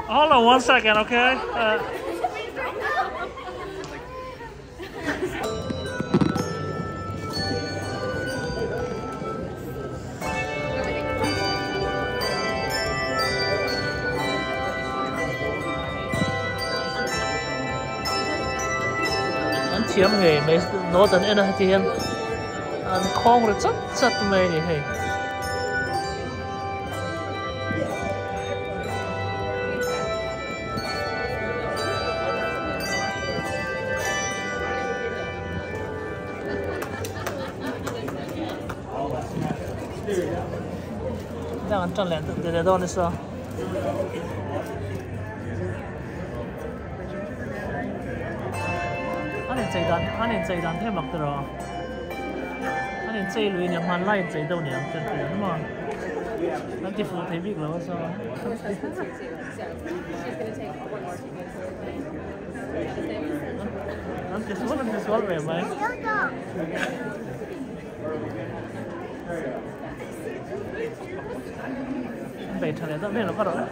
Hold on one second, okay? Uh, An thiam ngei mai note an en a heti hian an khawng ri chat chat mai a ni hei. Dang an tan leh leh dawn nasa. An inchei dan an inchei dan thei mak tiraw. An inchei lui nia hmanlai inchei deuh ni ang chu an maw. An ti fuh thei bik lo a saw. An ti sual an ti sual ve mai. An bei tha leh deuh vel a va rawh e.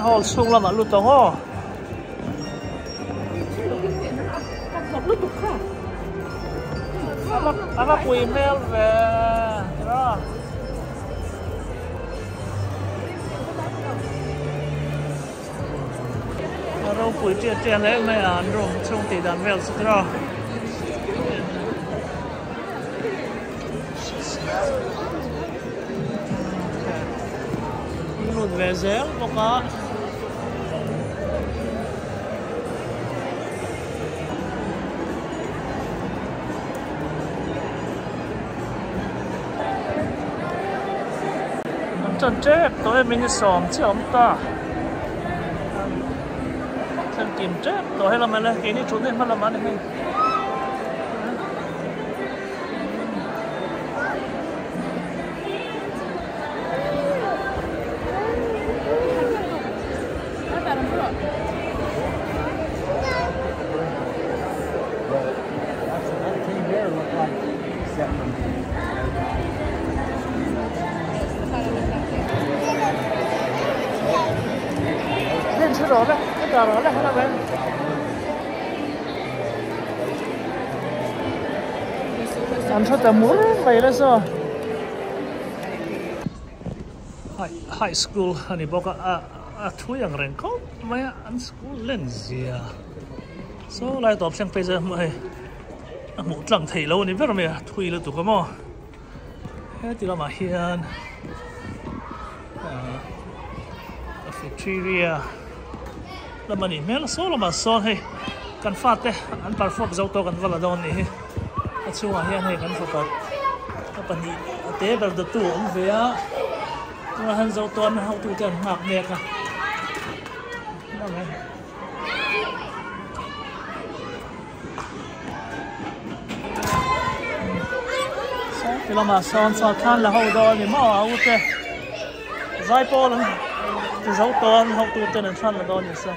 Hall chhung lamah lut ang aw. A va pui hmel ve tiraw. A ropui ṭiah ṭiah hle mai a an room chhung tih dan vel chu tiraw. Lut ve zel bawk a. An ṭan ṭep tawh em in i sawm chiah awm ta. Thlen kim ṭep tawh helam ele keini ṭhutna hi hma lamah a ni hei. 练车走了，打了，来，来来。An tha ta mur mai la saw. High high school a ni bawk a a a thui ang reng khawp mai a an school len zia saw lai tawp thleng phei chu hmuh hei a hmuh tlang theih loh a ni ber mai a thui lutuk a maw heti lamah hian ah cafeteria lam a nih hmel saw lamah sawn hei kan fate an perform zo tawk an va la dawn a nih hi a chhungah hian hei kan fapa a pahnih a te ber dawttu a awm ve a tunah hian zo tawn hotute an nghak mek a. Ti lamah sawn saw thlan la ho dawn a ni maw a u te zai pawl an ti zo tawn hotu ten an thlan la dawn a ni saw.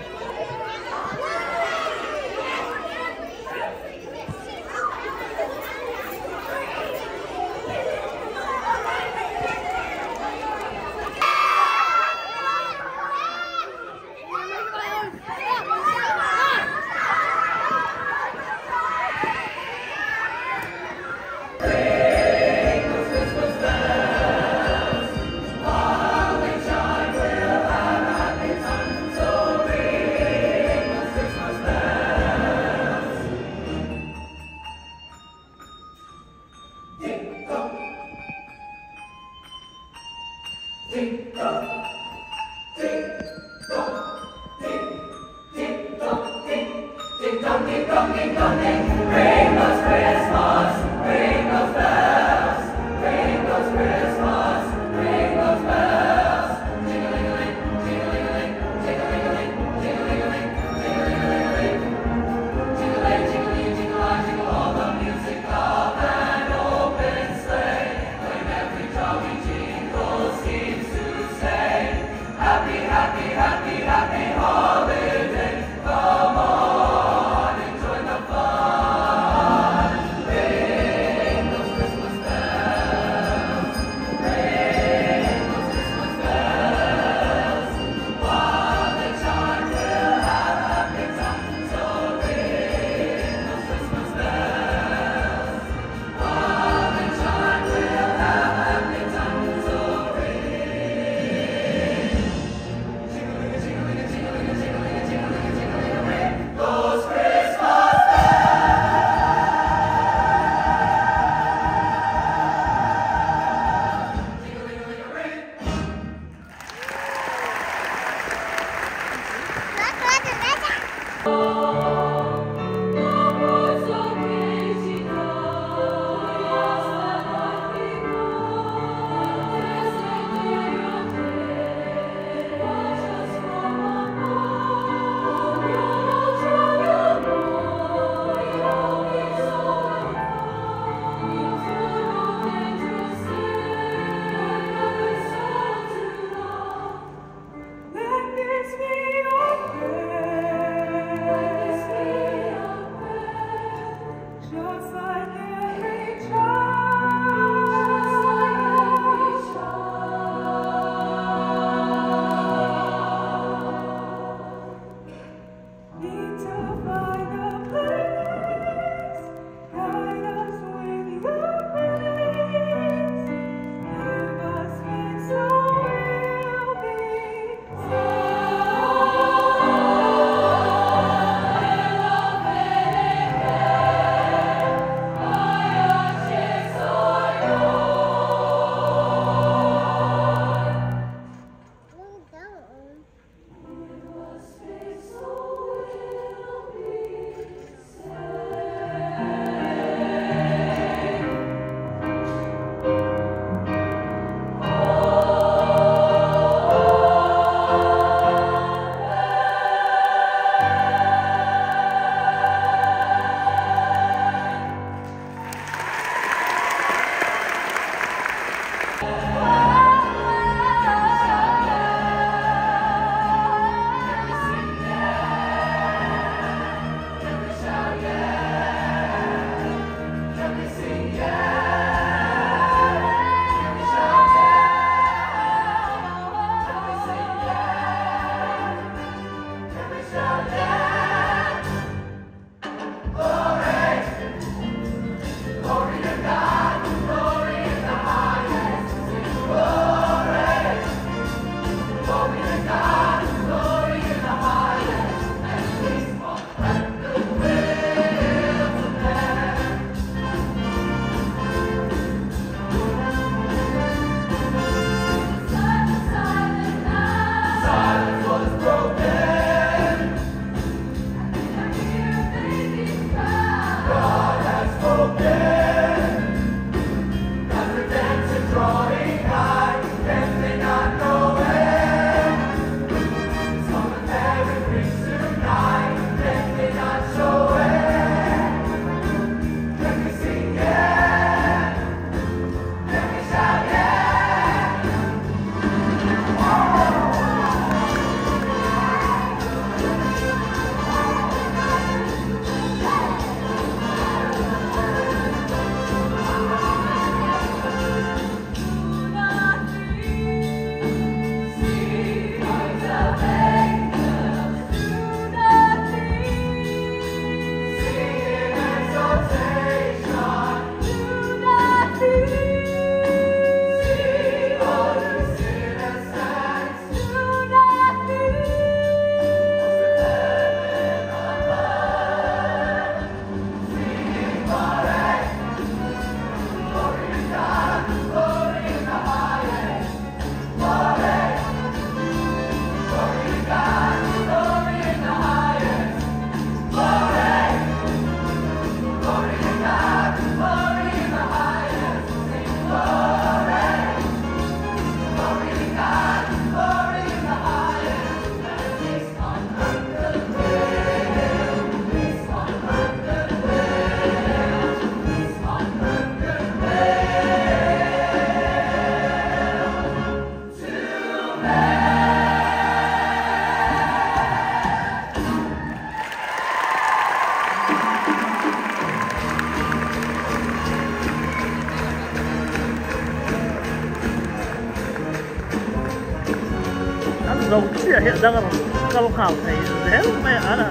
Zo chiah hi a dang a rawn kal nghal thei zel mai a an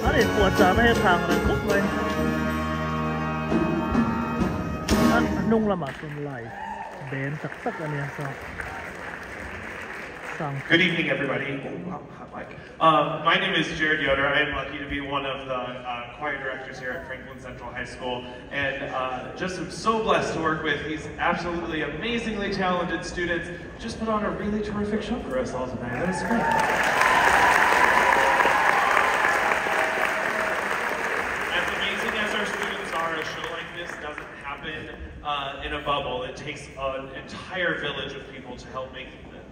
an inpuahchahna hi a thang reng khawp mai. A hnung lamah chuan light band tak tak a nia chuan sang Good evening everybody. Hot mic. Um, my name is Jared Yoder. I am lucky to be one of the uh, choir directors here at Franklin Central High School and uh, just am so blessed to work with these absolutely amazingly talented students. Just put on a really terrific show for us all tonight. That was great. As amazing as our students are, a show like this doesn't happen uh, in a bubble. It takes an entire village of people to help make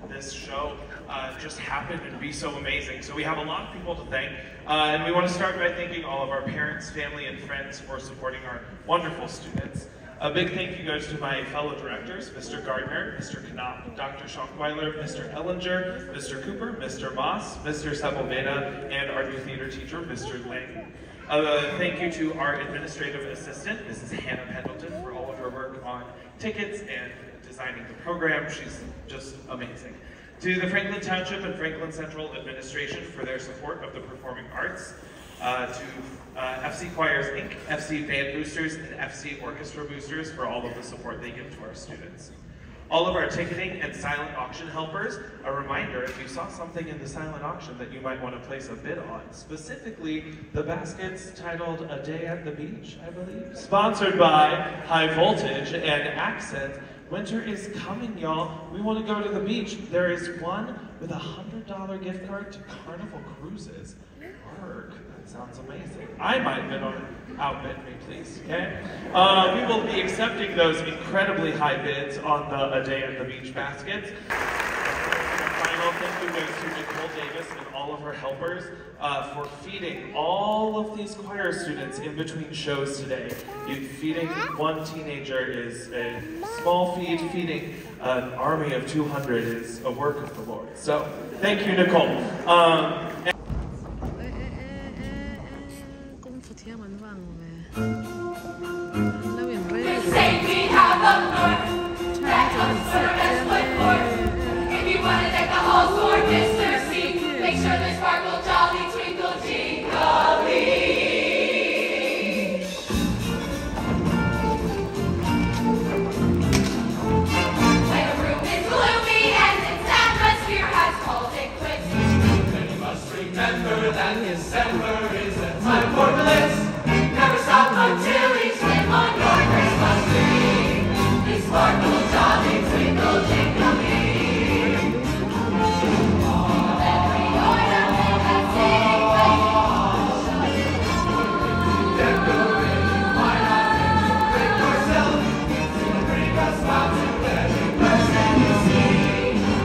this show uh, just happen and be so amazing. So we have a lot of people to thank. Uh, and we want to start by thanking all of our parents, family, and friends for supporting our wonderful students. A big thank you goes to my fellow directors, Mr. Gardner, Mr. Knopp, Dr. Schockweiler, Mr. Ellinger, Mr. Cooper, Mr. Moss, Mr. Sepulveda, and our new theater teacher, Mr. Lang. Uh, thank you to our administrative assistant, Mrs. Hannah Pendleton, for all of her work on tickets and designing the program. She's just amazing. To the Franklin Township and Franklin Central Administration for their support of the performing arts. Uh, to uh, FC Choirs Inc., FC Band Boosters, and FC Orchestra Boosters for all of the support they give to our students. All of our ticketing and silent auction helpers, a reminder if you saw something in the silent auction that you might want to place a bid on, specifically the baskets titled A Day at the Beach, I believe, sponsored by High Voltage and Accent. Winter is coming, y'all. We want to go to the beach. There is one with a $100 gift card to Carnival Cruises. Work. That sounds amazing. I might bid on it. Outbid me, please, okay? Uh, we will be accepting those incredibly high bids on the A Day at the Beach baskets. Final thank you goes to Nicole Davis and all of her helpers uh, for feeding all of these choir students in between shows today. You, feeding one teenager is a small feed, feeding an army of 200 is a work of the Lord. So thank you, Nicole. Um,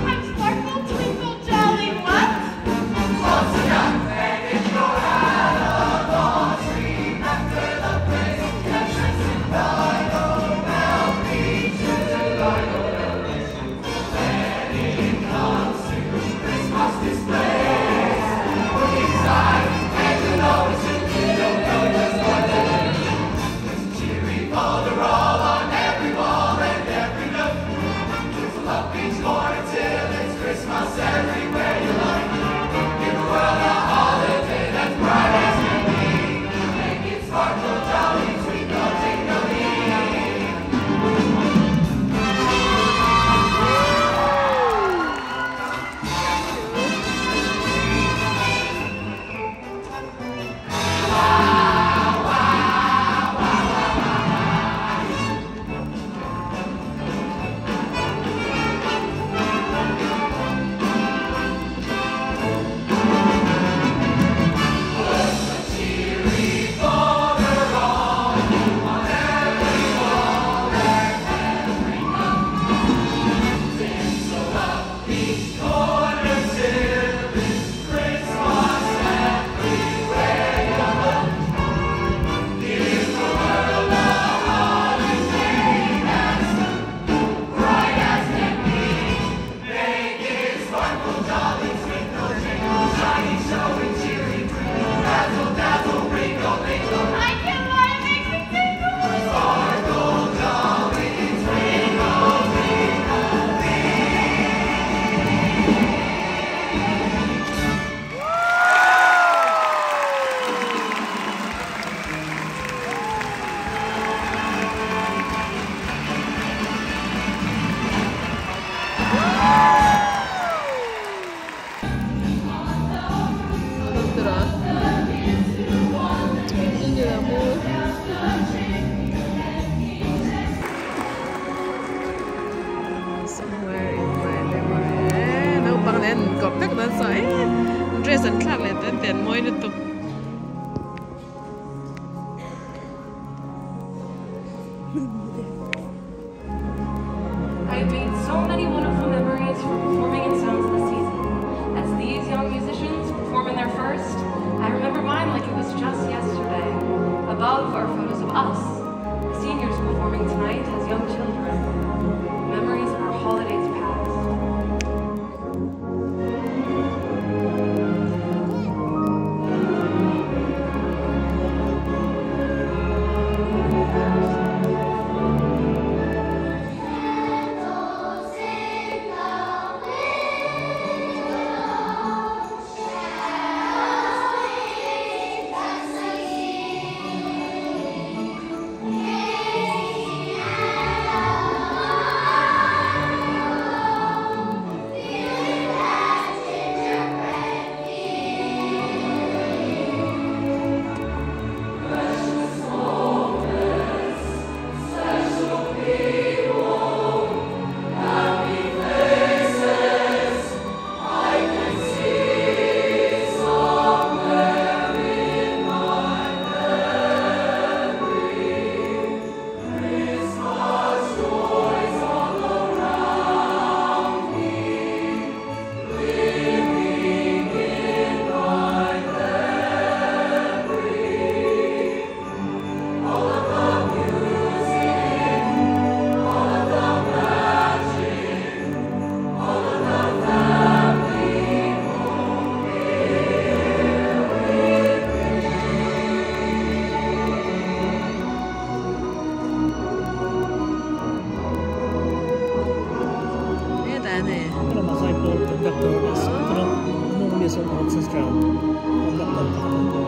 I'm sparkle, twinkle, jolly, what? Mawi lutuk. I have made so many wonderful memories from performing in Sounds of the Season. As these young musicians perform in their first, I remember mine like it was just yesterday. Above are photos of us, the seniors performing tonight as young children. Memories of our holidays past. Hetah a ni. Helamah zaipawl conductor hnung orchestra conductor pakhat an ni.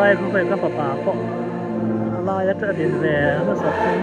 Lai khu ka fapa pawh a lai a din ve nasa thung.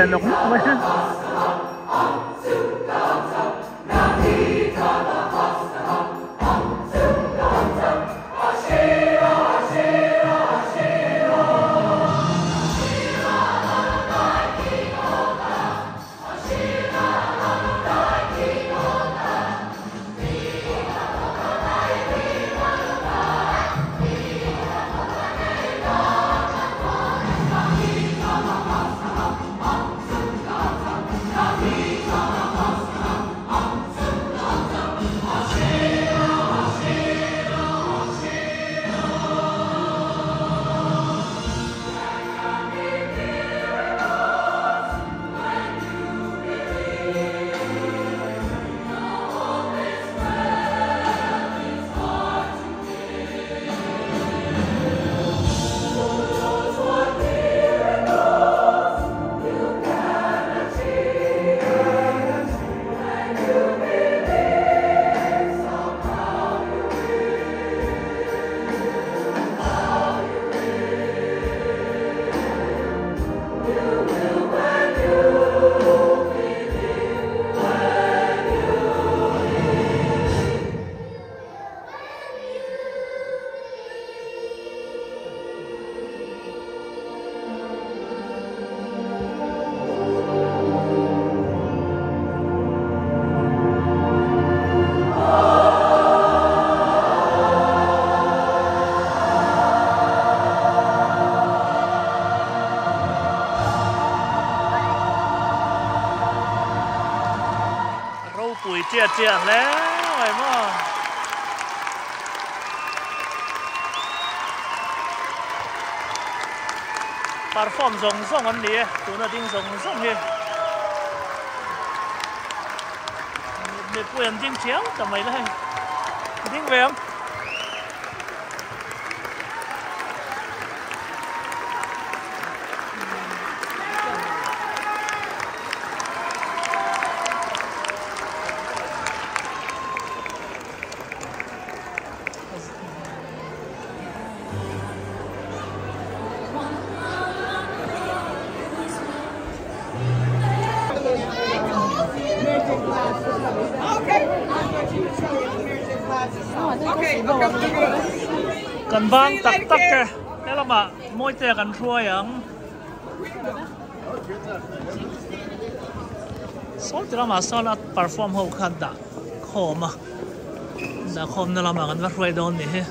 ve nawk nawk mai a. Ropui chiah chiah hle mai maw. Perform zawng zawng an ni e, tuna ding zawng zawng hi. Mipui an ding chiang ta mai la hei. Ding ve ang. Kan bang tak tak e helamah Mawitea kan hruai ang. Sawi ti lamah sawn a perform ho kha dah khawm a dah khawm na lamah kan va hruai dawn ni hi.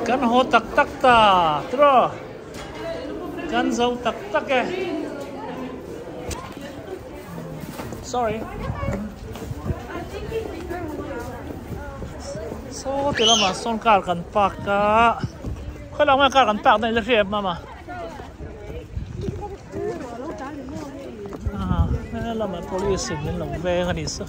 Kan haw tak tak ta tiraw kan zo tak tak e sorry saw ti lamah sawn car kan park a khawi lamah nge car kan park daih la hriat mama. lamah police in min lo veng a nih saw